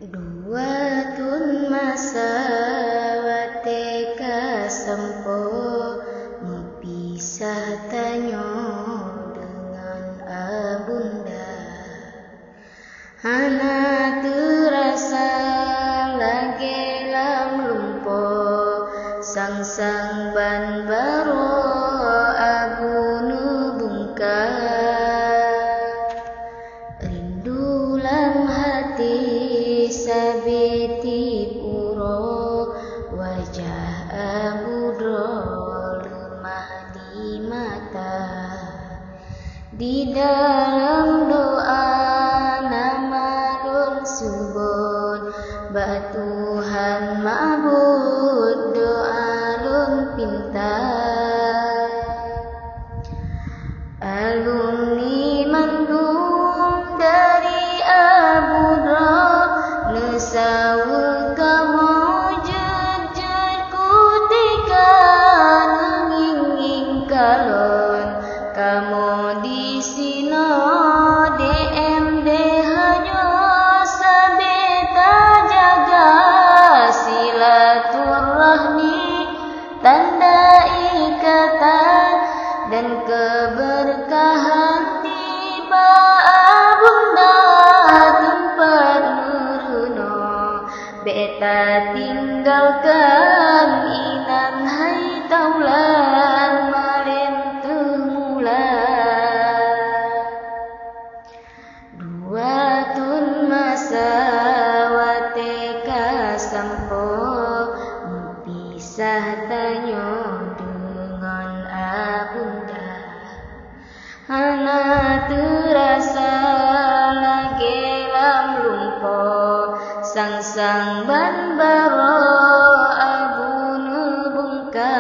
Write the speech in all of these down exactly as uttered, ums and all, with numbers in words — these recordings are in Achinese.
Dua thon masa watée ka sampoe, meupisah tanyoe deungon Abunda. Hana teurasa lagée lam lumpoe, sang-sang ban baroe Abu neubungka. Rindu lam hati sabe tieb uroe, wajah Abu droe leumah di mata. Di dalam doa nama lôn seubot, bak Tuhan Ma'bud doa lôn pinta. Alumni mandum dari Abu Droe neusaweue kamoe jeuet-jeuet kutika neungieng-ngieng kalon kamoe disinoe. D M D hanyoe sabe tajaga silaturahmi, tanda ikatan dan keberkahan nibak Abunda teumpat meurunoe. Bék tatinggalkan inan hai taulan malém teumula. Dua thon masa watée ka sampoe, meupisah tanyoe deungon Abunda. Hana teurasa lagée lam lumpoe, sang-sang ban baroe Abu neubungka.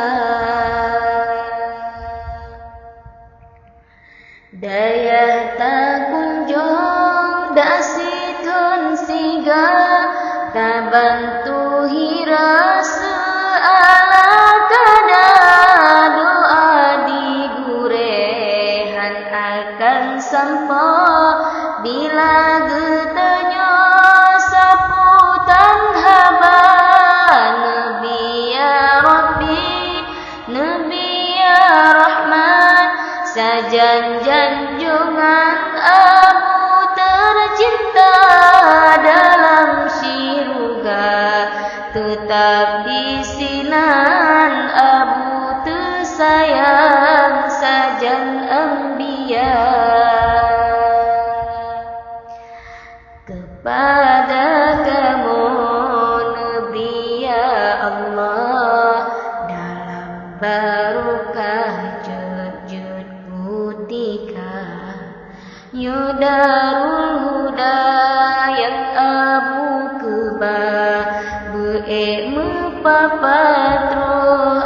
Dayah takunjong dak sithon siga, tabantu hira seuala kada. Doa di gurée han akan sampoe bila geutanyoe sapu tan haba. Neubi ya Rabbi, neubi ya Rahman, sajan janjongan Abu teucinta dalam syeuruga. Teutap di sinan Abu teusayang sajan anbiya. Keupada kamoe neubi ya Allah, dalam barokah jeuet-jeuet kutika. Nyoe Darul Huda nyang Abu keubah, beu-ék meupapat roh